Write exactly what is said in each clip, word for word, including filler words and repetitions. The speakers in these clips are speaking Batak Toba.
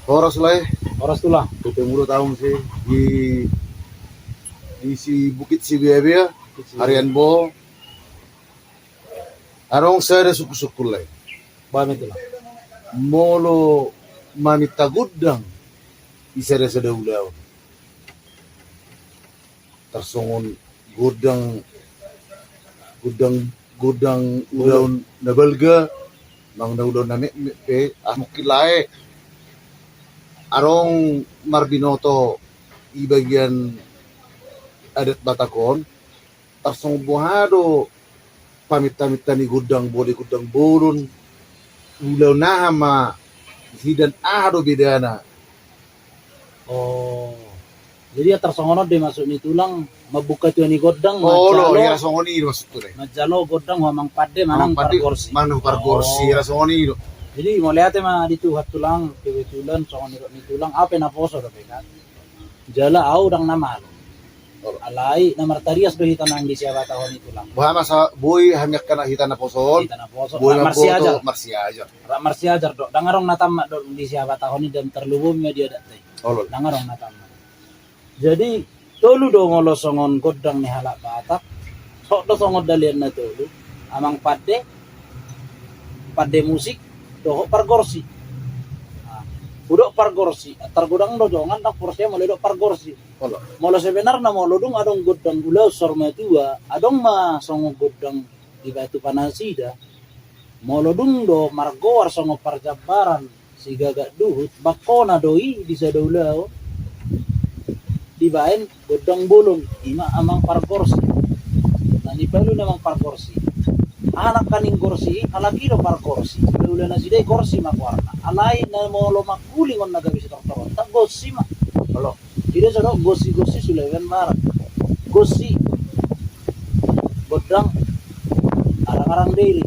Horas, Lae. Horas, Tulang. Hutemu do au muse di, di si Bukit Sibeabea. Bukit Sibeabea. Harian Bohol. Adong sada sungkunsungkun, Lae. Boha ma, Tulang? Molo maminta gondang di sada-sada ulaon, tarsongon gondang, gondang, gondang ulaon na balga, manang na ulaon na metmet pe, ah, mungkin, Lae, adong marbinoto di bagian adat Batak on, tarsongon boha do paminta-minta ni gondang, molo gondang bolon, ulaon aha ma i dan aha do bedana? Oh. Jadi, ia tarsongon on do i maksud ni Tulang, mambuka tua ni gondang. Olo, manjalo, ia songon i do maksudhu, Lae. Manjalo gondang hu amang pande manang pargorsi. Manang pargorsi, oh, ia songon i do. Jadi, mauliate ma di Tuhan, Tulang, kebetulan songon nidok ni Tulang, au pe naposo dope, kan. Jala au ndang na malo. Olo. Alai na martarias do hita nang di Siabatahon i, Tulang. Boha ma sa, boi hami angka na hita naposo on. Hita naposo on. Boi, rap mamboto, marsiajar. Marsiajar. Rap marsiajar do. Ndang adong na tammat do di Siabatahon i dan tarlumobi ma di adat i. Olo. Ndang adong na tammat. Jadi, tolu do molo songon gondang ni halak Batak. Hot do songon dalihan na tolu. Amang pande, pande musik, dohot pargorsi. Nah, hudok pargorsi, targodang do dongan, ndang porsea molo didok pargorsi. Olo. Molo sebenarna, molo dung adong gondang ulaon saur matua, adong ma songon gondang di batu panasida. Molo dung do margoar songon parjambaran, sigagak duhut, bangkona do i di sada ulaon dibaen gondang bolon, i ma amang pargorsi. Na nipalu ni amang pargorsi. Aha nangkaning gorsi i, halak i do pargorsi. Ulaula nasida i gorsi ma goarna. Alai na molo mangkuling on na gabe sitortoronta, gorsi ma. Olo. Jadi sada gorsi-gorsi Sulaiman Barat. Gorsi. Gondang. Arang-arang diri.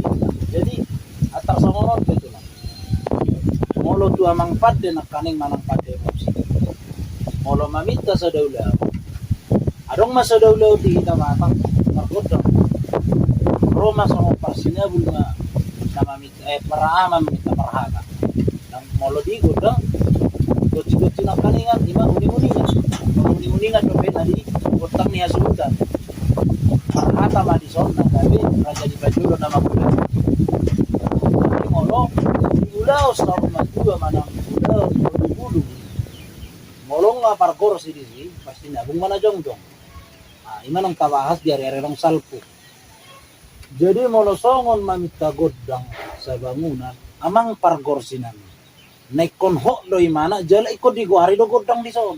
Jadi, antar songon on do, Tulang. Molo tu amang pande nangkaning manang pande musik, molo maminta sada ulaon, adong ma sada ulaon di hita Batak margondang. Ro ma songon parsinabul ma na maminta, eh, parama maminta parhata. Nang molo di gondang, gonsi-gonsi nangkaningan, i ma uning-uningan. Uning-uningan dope na di gondang ni hasuhuton. Parhata ma dison na gabe raja ni pajolo na mangulahon. Jadi molo ulaon saur matua manang ulaon bulu-bulu, molo nga pargorsi disi, pasti nabung ma na jongjong. Nah, i ma naung tabahas di ari-ari naung salpu. Jadi molo songon maminta gondang sabangunan, amang pargorsi nami, na ingkon hot do imana, jala ingkon digoari do gondang dison.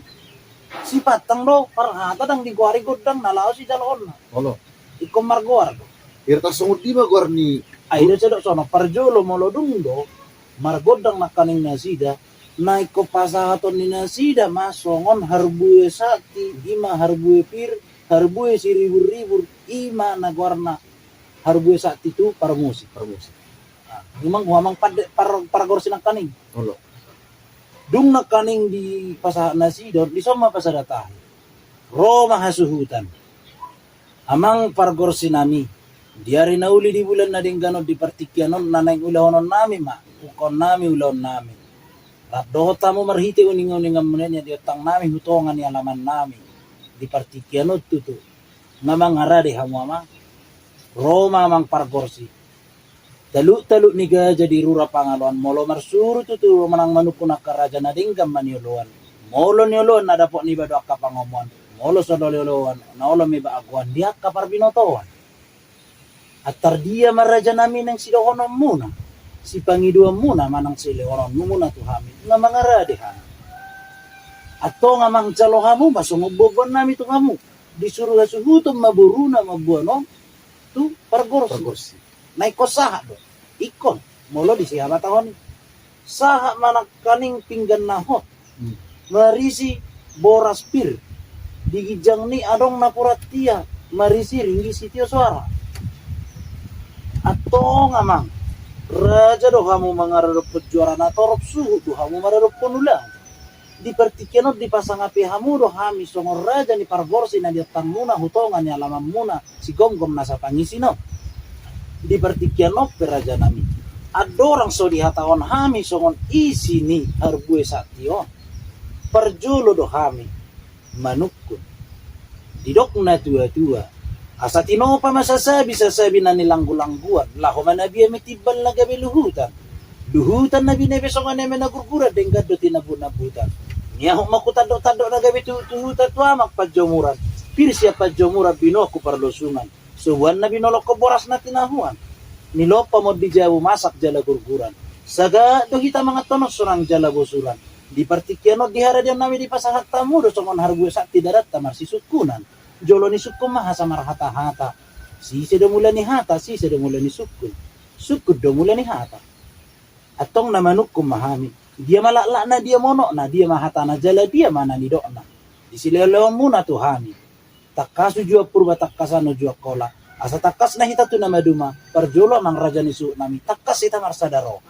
Sipantang do parhata ndang digoari gondang na laho sijaloonna. Olo. Ingkon margoar do. Ia tarsongon dia ma goar ni. Ai do sai dok sono, parjolo molo dung do margondang nangkaning nasida, na ingkon pasahaton ni nasida ma songon harbue sakti, i ma harbue pir, harbue siribur-ribur, i ma na goarna harbue sakti tu parmusik. Parmusik. Nah, i ma hu amang pande, par-, pargorsi nangkaning. Olo. Dung nangkaning dipasahat nasida on, dison ma pasada tahi. Ro ma hasuhuton. Amang pargorsi nami, di ari na uli di bulan na denggan on di partingkian on na naeng ulahonon nami ma, ungkapon nami ulaon nami. Rap dohot hamu marhite uning-uninganmuna i na diontang nami hu tonga ni alaman nami. Di partingkian on tutu. Nga mangarade hamu amang. Ro ma amang pargorsi. Taluk-taluk ni gaja di rura Pangaloan, molo marsuru tutu manang manungkun angka raja na denggan ma nioloan. Molo nioloan na dapot niba do angka pangomoan, molo so nioloan na olo ma iba agoan di angka parbinotoan. Antar dia ma raja nami naeng sidohononmuna, sipangidoanmuna manang silehononmuna tu hami, nga mangarade hami. Antong amang jalo hamu ma songon boaboan nami tu hamu. Disuru hasuhuton ma boruna mamboan on tu pargorsi. Pargorsi. Na ingkon sahat do. Ingkon. Molo di Siabatahon i. Sahat ma nangkaning pinggan na hot. Hmm. Marisi boras pir. Di ginjang ni adong napuran tia. Marisi ringgit sitio soara. Antong amang. Raja do hamu mangaradophon juara na torop, suhut do hamu maradophon ulaon. Di partingkian on dipasangapi hamu do hami songon raja ni pargorsi na diontangmuna hu tonga ni alamanmuna, sigomgom nasa pangisina on. Di partingkian on pe raja nami, Andorang so dihatahon hami songon isi ni harbue sakti on, parjolo do hami manungkun. Didok natua-tua, asa tinopa ma sasabi, sasabi na nilanggu-langguan, laho manabi eme timbal na gabe luhutan. Luhutan na binebe songon eme na gurguran, denggan do tinambut-nambutan. Niahut ma hutandok-tandok na gabe tuhu-tuhutan tu amak panjomuran. Pir sian panjomuran binoan tu parlosungan. Sobuanna binolongkon boras na tinahuan. Nilompa ma on di jabu masak jala gurguran. Sagat do hita mangan tongon sonang jala bosuran. Di partingkian on di haradion nami dipasahat hamu do songon harbue sakti dadanta marsisungkunan. Jolo ni sungkun ma hasa marhata-hata. Sise do mula ni hata, sise do mula ni sungkun. Sungkun do mula ni hata. Antong na manungkun ma hami. Dia ma laklakna, dia ma unokna, dia ma hatana jala dia ma na nidokna. Di silehon-lehonmuna tu hami. Tangkas uju Purba, tangkasan uju Angkola. Asa tangkas na hita tu na maduma, parjolo amang raja ni suhut nami, tangkas hita marsada roha.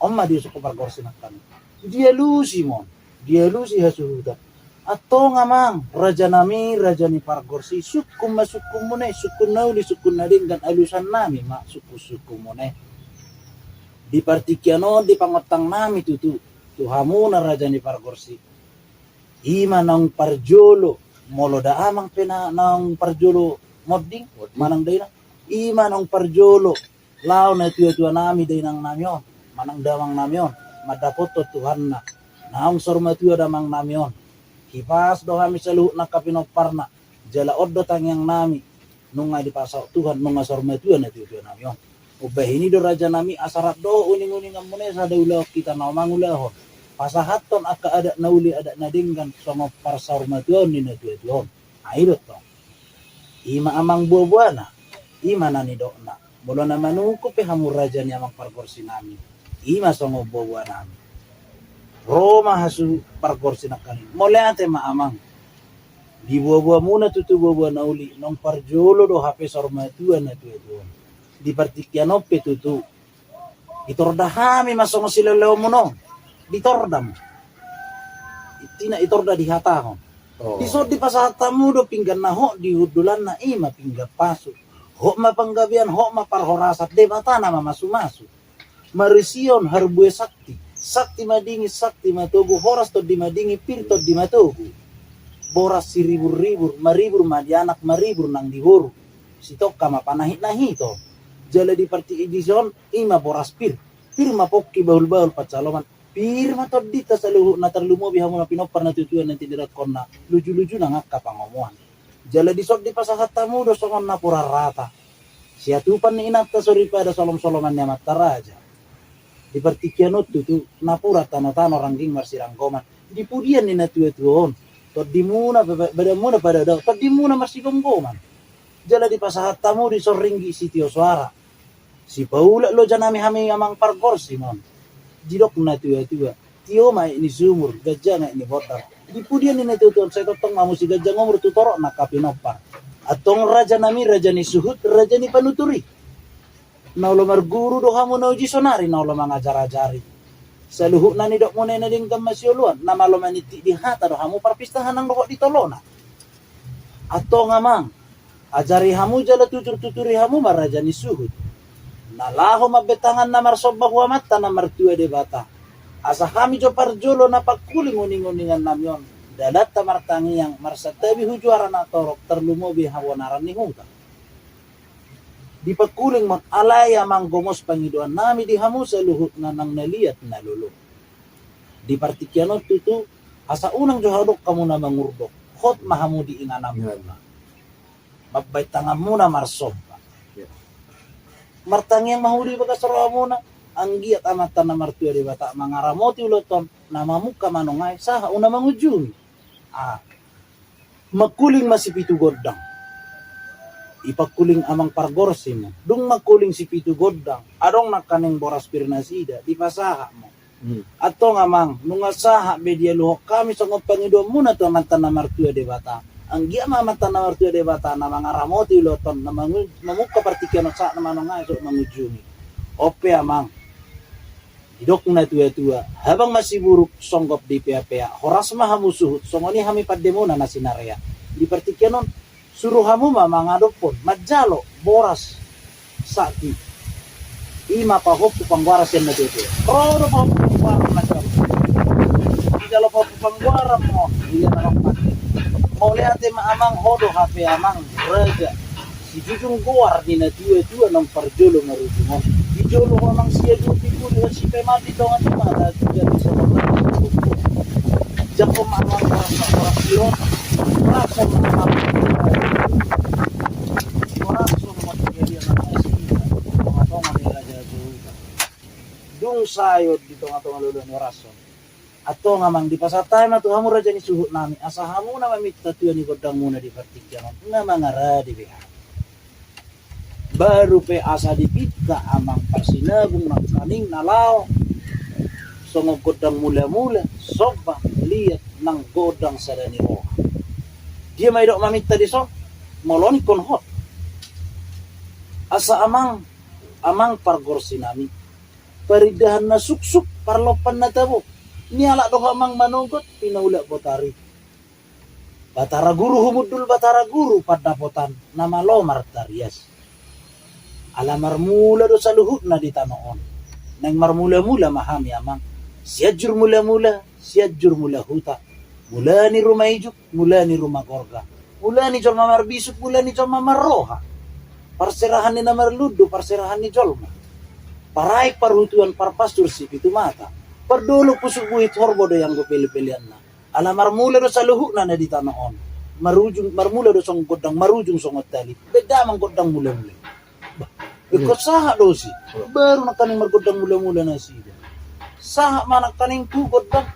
On ma diusungkon pargonsi nangkaning. Dialusi ma on, dialusi hasuhuton. Antong amang, raja nami, raja ni pargonsi, sungkun ma sungkunmuna i, sungkun na uli, sungkun na denggan, alusan nami ma sungkun-sungkunmuna i. Di partingkian on, di pangontang nami tutu, tu hamuna raja ni pargonsi. I ma naung parjolo, molo da amang pe na, naung parjolo monding, monding. Manang dainang. I ma naung parjolo, laho natua-tua nami, dainang nami on, manang damang nami on, mandapothon Tuhanna, naung saur matua damang nami on. Hipas do hami saluhut na angka pinomparna, jala on do tangiang nami, nunga dipasaut Tuhan, nunga saur matua natua-tua nami on. Umbahen i do raja nami, asa rap dohot uning-uninganmuna i, sada ulaon hita na mangulahon. Pasahathon angka adat na uli, adat na denggan, songon parsaur matuaon ni natua-tua on. Ai do tong. I ma amang boa-boana, i ma na nidokna. Molo na manungkun pe hamu raja ni amang pargonsi nami, i ma songon boa-boa nami. Ro ma hasu pargonsi nangkaning. Mauliate ma amang. Di boa-boamuna tutu boa-boa na uli, naung parjolo do hape saur matua natua-tua on. Di partingkian on pe tutu. Ditorda hami ma songon silehon-lehonmuna on. Ditorda ma. Intina ditorda dihatahon. Oh. Dison dipasahat hamu do pinggan na hot di hundulanna, i ma pinggan pasu. Hot ma panggabean, hot ma parhorasan, Debata na mamasu-masu. Marisi on harbue sakti. Sakti madingin, sakti matogu, horas tondi madingin, pir tondi matogu. Boras siribur-ribur, maribur ma di anak, maribur nang di boru. Sitongka ma panahit-nahiton. Jala di partingkian dison, i ma boras pir. Pir ma pongki bahul-bahul pansaloman. Pir ma tondinta saluhutna, tarlumobi hamu na pinompar natua-tua na tinirangkonna, luju-luju nang angka pangomoan. Jala dison dipasahat hamu do songon napuran rata. Siatupan ni inanta soripada, solom-soloman ni amanta raja. Di partingkian on tutu, napuran tano-tano rangging marsiranggoman. Di pudian ni natua-tua on. Tondimuna, ba-, ba-, badanmuna pada dao, tondimuna marsigomgoman. Jala dipasahat hamu dison ringgit sitio soara. Sipaulak loja nami hami amang pargonsi ma on. Didok natua-tua. Tio ma aek ni sumur, ganjang aek ni bondar. Di pudian ni natua-tua on sai tongtong ma hamu siganjang umur tu torop na angka pinompar. Antong raja nami, raja ni suhut, raja ni panutur i. Na olo marguru do hamu na uji sonari, na olo mangajar-ajari. Saluhutna nidokmuna i na denggan masioloan, na malo manittik di hata do hamu parpistahan nang dohot di tolona. Antong amang, ajari hamu jala tutur-tuturi hamu ma raja ni suhut. Na laho mambaen tanganna marsomba hu Amanta na martua Debata. Asa hami jo parjolo na pangkuling uning-uningan nami on. Dalanta martangiang, marsantabi hu juara na torop, tarlumobi habonaran ni huta. Dipangkuling ma on, alai amang, gomos pangidoan nami di hamu saluhutna nang na liat na lolo. Di partingkian on tutu, asa unang jo hudok hamu na mangurdot, hot ma hamu di ingananmuna. Mambaen tanganmuna marsomba. Ya. Martangiang ma hamu di bagas rohamuna, anggiat Amanta na martua Debata mangaramoti ulaonta on, na mamungka manongai, sahat tu na mangujungi. Ah. Mangkuling ma sipitu gondang. Ipangkuling amang pargonsi ma. Dung mangkuling sipitu gondang, adong nangkaning boras pir nasida, dipasahat ma. Hmm. Antong amang, nunga sahat be dialuhon hami songon pangidoanmuna tu Amanta na martua Debata. Anggiat ma Amanta na martua Debata na mangaramoti ulaonta on, na mangu-, mamungka partingkian on sahat na manongai, sahat mangujungi. On pe amang. Didok natua-tua, habang ma siburuk songgop dipea-pea, horas ma hamu suhut, songon i hami pandemuna na sinarea. Di partingkian on, suru hamu ma mangadophon, manjalo boras sakti. I ma pahompu panggoaran sian na tuatua. Ro do pahompu panggoaran na sian. Dijalo pahompu panggoaran ma on, i ma na pande. Mauliate ma amang, ho do hape amang raja sijujung goar ni na tuatua naung parjolo marujung on. Dijolo ho amang sia dua pinggu di ho sipe mati tonga tonga na tuatua di sabar. Jangkon ma amang rasa rasa. Rasa ma amang. Rasa ma amang. Dung sae on di tonga-tonga loloan ni horas on. Antong amang, dipasahat hami ma tu hamu raja ni suhut nami, asa hamu na maminta tua ni gondangmuna di partingkian on, na mangarade be hami. Baru pe asa dipinta amang parsinabung nangkaning na laho songon gondang mula-mula, somba, liat nang gondang sada ni roha. Dia ma didok maminta dison, molo on ingkon hot. Asa amang, amang pargonsi nami, parindahan na suksuk, parlompan na tabo, nialap do ho amang manogot, pinaulak botari. Batara Guru humundul, Batara Guru pandapotan, na malo martarias. Ala marmula do saluhutna di tano on. Naeng marmula-mula ma hami amang. Sianjur mula-mula, Sianjur mula huta. Mula ni ruma ijuk, mula ni ruma gorga. Mula ni jolma marbisuk, mula ni jolma marroha. Parserahan ni na marlundu, parserahan ni jolma. Paraek parhutuan, parpastur sipitu mata. Pardolok pusuk buhit, horbo do i anggo pele-peleanna. Ala marmula do saluhutna na di tano on. Marujung, marmula do songon gondang, marujung songon tali. Baen damang gondang mula-mula. Bah, ingkon sahat do si. Baru nangkaning margondang mula-mula nasida. Sahat ma nangkaning tu gondang.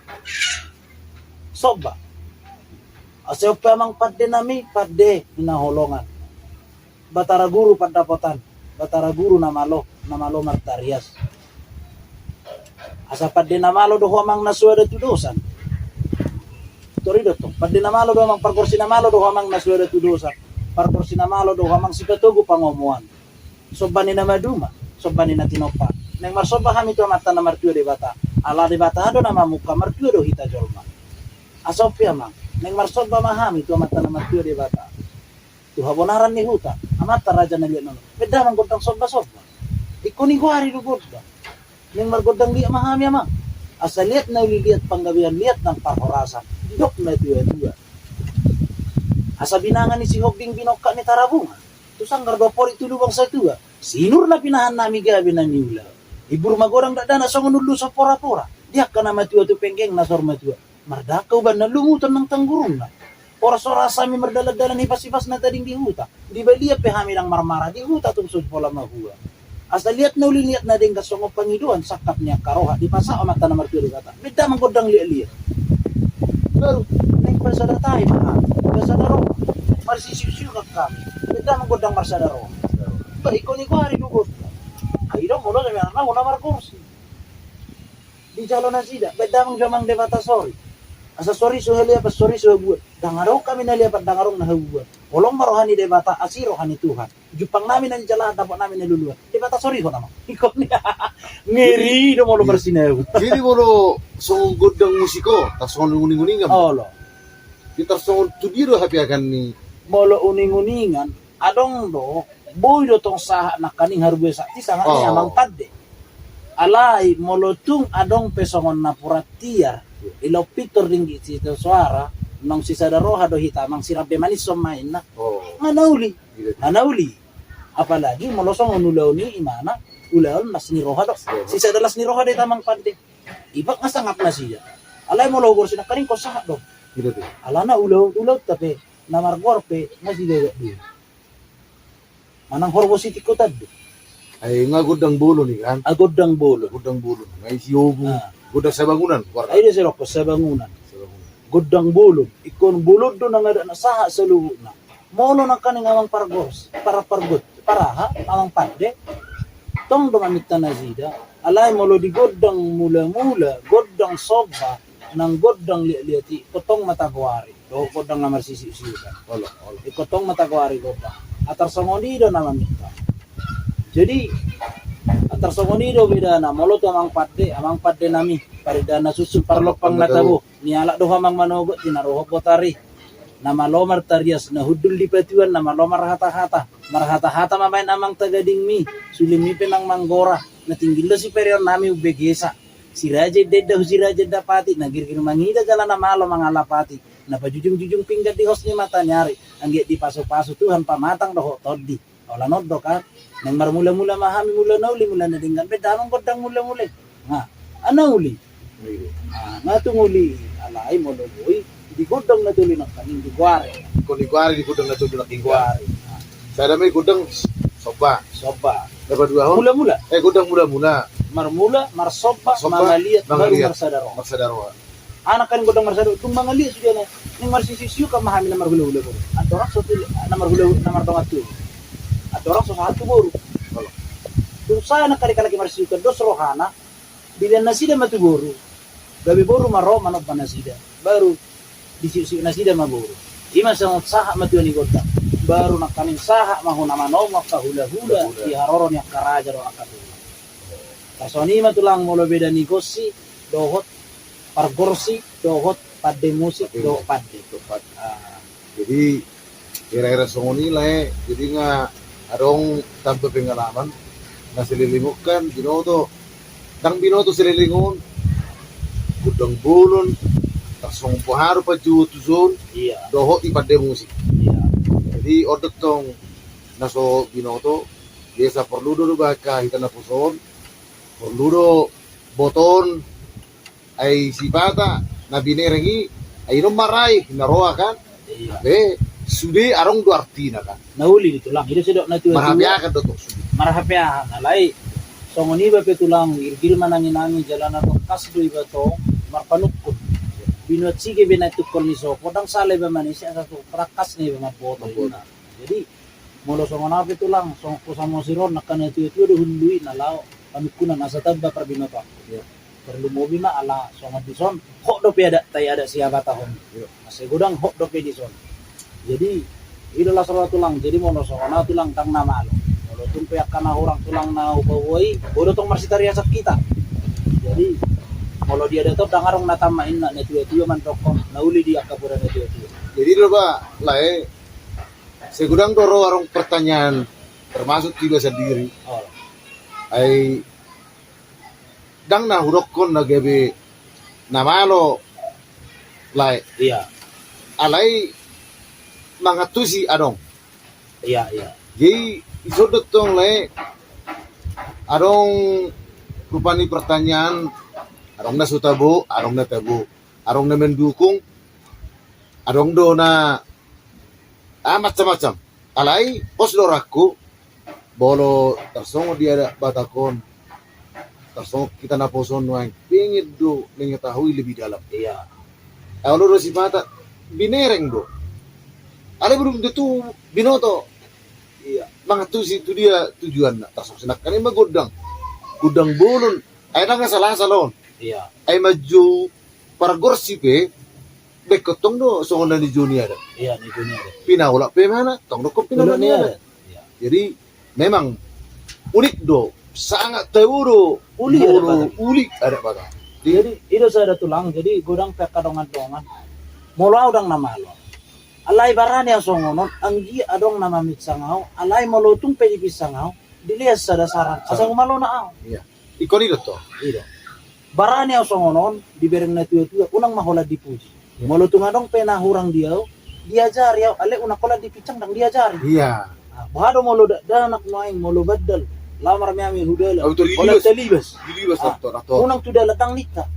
Somba. Asa on pe amang pande nami, pande hinaholongan. Batara Guru pandapotan, Batara Guru na malo, na malo martarias. Asa pande na malo do ho amang na so ada tudosan. Tori do tong, pande na malo do ho amang, pargonsi na malo do ho amang na so ada tudosan. Pargonsi na malo do ho amang sipatogu pangomoan. Somba ni na maduma, somba ni na tinompa. Naeng marsomba hami tu Amanta na martua Debata. Ala Debata do na mamungka, martua do hita jolma. Asa on pe amang, naeng marsomba ma hami tu Amanta na martua Debata. Tu habonaran ni huta, Amanta raja na liat na unik. Baen damang gondang somba-somba. Ingkon igoari do gondang. Naeng margondang liat ma hami amang. Asa liat na uli, liat panggabean, liat nang parhorasan. Didok na tua-tua. Asa binanga ni Sihombing binongkak ni Tarabunga. Tu sanggar do porik tu lubang satua. Sinur na pinahan nami gabe na niula. Ibur magodang dakdanak songon ulu so pora-pora. Di angka na matua tu penggeng na saur matua. Mardangka ubanna, lumuton nang tanggurungna. Horas-horas hami mardalan-dalan, hipas-hipas na tading di huta. Di balian pe hami ndang marmara, di huta tung so pola mahua. Asa liat na uli, liat na denggan songon pangidoan, sangkap ni angka roha, dipasahat Amanta na martua Debata. Baen damang gondang liat-liat. Baru naeng pasada tahi ma hami, pasada roha. Marsisiuk-siuk hami. Baen damang gondang marsada roha. Bah, ingkon igoari do gondang. Ai do molo na margonsi. Dijalo nasida, baen damang jo amang Debata sori. Asa sori so haleapan, sori so habuan. Ndang adong hami na leapan, ndang adong na habuan. Holong ma roha ni Debata, asi roha ni Tuhan. Jumpang nami na nijalahan, dapot nami na luluan. Debata sorihon amang. Ingkon. Ngeri do molo marsinabung. Jadi molo songon gondang musik on, tarsongon uning-uningan. Olo. Di tarsongon tu dia do hapiakan ni. Molo uning-uningan, adong do. Boi do tong sahat nangkaning harbue sakti sangap ni amang pande. Alai molo tung adong pe songon napuran tiar, ilau pintor dinggi sita soara, naung sisada roha do hita amang, sirambe manis on ma inna. Nga na uli. Nga na uli. Apalagi molo songon ulaon i imana, ulaon las ni roha do. Sisada las ni roha do hita amang pande. Iba nga sangap nasida. Alai molo hugorsina nangkaning ingkon sahat do. Alana ulaon, ulaonta pe na margoar pe nga sigagak do. Manang horbo sitik kota do. Ai nga gondang bolon i kan? Ah, gondang bolon. Gondang bolon. Nga isi obu. Gondang sabangunan. Ai dia serokkon sabangunan. Gondang bolon. Ingkon bolon do nang adat na sahat saluhutna. Molo nangkaning amang pargors, para pargot, paraha, amang pande. Tong do maminta nasida. Alai molo di gondang mula-mula, gondang somba, nang gondang liat-liat i, ingkon tong ma tagoari. Dohot gondang na marsisiuk-siukan. Olo, olo. Ingkon tong ma tagoari gondang. Atar songon i do na maminta. Jadi atar songon i do bedana, molo tu amang pande, amang pande nami, parindahan na suksuk, parlompan na tabo. Nialap do ho amang manogot, tinaruhon botari. Na malo martarias, na hundul di patuan, na malo marhata-hata. Marhata-hata ma baen amang tagadingmi, sulingmi pe nang manggora. Na tinggil do sipereon nami umbegesa. Si raja inda inda hu si raja inda pati, na girgir mangida jala na malo mangalapati. Na pajujung-jujung pinggan di hos ni mata ni ari, anggiat dipasu-pasu Tuhan pamatang dohot tondi. Holan on do kan. Naeng marmula-mula ma hami mula na uli, mula na denggan pe damang gondang mula-mula. Nah, ana uli. Nah, nga tung uli, alai molo boi di gondang na tolu nangkaning di goari. Koni goari di gondang na tolu nangkaning. Di goari. Nah. Sada ma i gondang somba. Somba. Na paduahon? Mula-mula. Eh, gondang mula-mula. Marmula, marsomba, marsomba, mangaliat, baru mangaliat, marsada roha. Marsada roha. Anak kan gondang marsada, tung mangaliat sude na. Ning marsisiusiukan ma hami na marhula-hula boru. Andorang so tu, na marhula, na mardongan tu. Andorang so sahat tu boru. Tung sahat na kari kalaki marsisiukan dos rohana. Dilean nasida ma tu boru. Gabe boru ma ro manomba nasida. Baru disiusiuk nasida ma boru. Ima songon sahat ma tu ni gondang. Baru nangkaning sahat ma hona manomu angka hula-hula. Hula-hula. Di haroro ni angka raja do angka tulang. Tarsongon i ma tulang molo beda ni gorsi dohot pargorsi dohot pande musik. Pande. Dohot pande. Dohot pande. Ah. Jadi hira-hira songon i lae, jadi nga adong tanpa pengalaman na selelengon kan binoto, ndang binoto selelengon, gondang bolon, tarsongon poharu panjuo tu son. Iya. Dohot di pande musik. Iya. Jadi on do tong na so binoto, biasa porlu do do bahaka hita na poson, porlu do boton, ai sipata na binereng i, ai non marai na roa kan. Iya. Be sude adong do artina kan. Na uli di tulang, i do sidok na tua-tua. Marhapeahan do tong sude. Marhapeahan, alai songon iba pe tulang, girgir manangi-nangi jala na tongkas do iba tong marpanungkun. Binuat sige be na tungkol ni sopo, ndang sala iba manisi asa tu rangkas na iba mamboto. Mamboto. Jadi molo songon au pe tulang, songon ho Samosir on, angka na tua-tua do hulului na laho panungkunan asa tamba parbinotoan. Iya. Parlumobi ma ala songon dison, hot dope adat, tai adat Siabatahon. Iya. Asa godang hot dope dison. Jadi i do las roha tulang, jadi molo songon au tulang ndang na malo. Molo tung pe angka na hurang tulang na hupaboa i, boi do tong marsitariasan hita. Jadi molo di adat on ndang adong na tama inna, na tua-tua mandokkon, na uli di angka poda na tua-tua. Jadi do ba lae, sai godang do ro adong pertanyaan, termasuk tu iba sandiri. Oh. Ai ndang na hudokkon na gabe na malo lae. Iya. Alai mangantusi adong. Iya, iya. Jadi i son do tong lae, adong rupani pertanyaan, adong na so tabo, adong na tabo, adong na mendukung, adong do na, ah, macam-macam. Alai pos do rohangku, molo tarsongon di adat Batak on, tarsongon hita na poso on nuaeng, pengen do mengetahui lebih dalam. Iya. Ai olo do sipata binereng do. Alai belum tentu binoto. Iya. Mangantusi tu dia tujuanna, tarsongon sinangkaning ma gondang. Gondang bolon. Ai ndang asal-asal on. Iya. Ai manjou pargorsi pe, ingkon tong do songon na nijou ni adat. Iya, nijou ni adat. Pinaulak pe mana, tong do ingkon pinaulak ni adat. Iya. Jadi memang unik do, sangat tabo do. Uli adat Batak. Uli adat Batak. Jadi i do sada tulang, jadi godang pe angka dongan-dongan. Molo au ndang na malo. Alai barani au songon on, anggiat adong na maminsang au, alai molo tung pe dipinsang au, dilean sada saran, asa humalona au. Iya. Ingkon i do tong. I do. Barani au songon on, dibereng na tua-tua, unang ma holan dipuji. Iya. Molo tung adong pe na hurang di au, diajari au, alai unang holan dipinsang ndang diajari. Iya. Ah, boha do molo dakdanak nuaeng, molo bandal, laho marmeam-meam hu dalan. Holan talibas. Talibas, ah, unang tu dalan ndang ninta.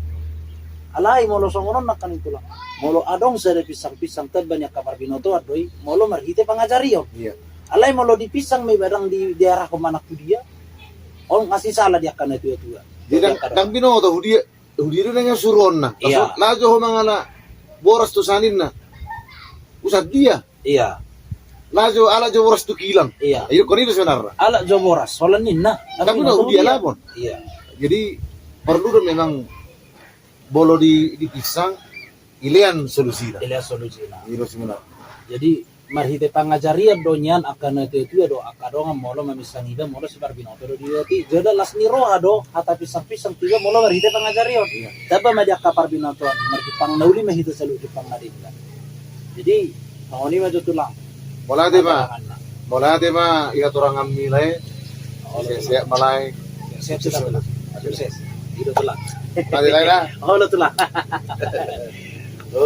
Alai molo songon on nangkaning tulang. Molo adong sada pinsang-pinsang tamba ni angka parbinotoan do i, molo marhite pangajarion. Iya. Alai molo dipinsang ma iba ndang di, diarahon manang tu dia, on nga sisala di angka na tua-tua. Jadi ndang, angka ndang binoto hu dia, hu dia do na suruonna. Iya. Laho jo ho mangalap boras tu san ninna. Usan dia. Iya. Laho jo, alap jo boras tu kilang. Iya. Ingkon i do sebenarna. Alap jo boras, holan ninna. Ndang binoto hu dia alapon. Iya. Jadi perlu do memang molo di, dipinsang, ilean solusina. Ilean solusina. I do sebenarna. Jadi marhite pangajarion do nian angka na tua-tua do angka dongan molo maminsang iba molo siparbinoto do diboto i. Jadi las ni roha do hata pinsang-pinsang tu iba molo marhite pangajarion. Iya. Tamba ma di angka parbinotoan, marjumpang na uli ma hita saluhut jumpang na denggan. Jadi songon i ma jo tulang. Mauliate ma. Mauliate ma di hatoranganmi lae. Sehat-sehat ma lae. Sukses, sukses. Sukses. Olo tulang. Olo tulang.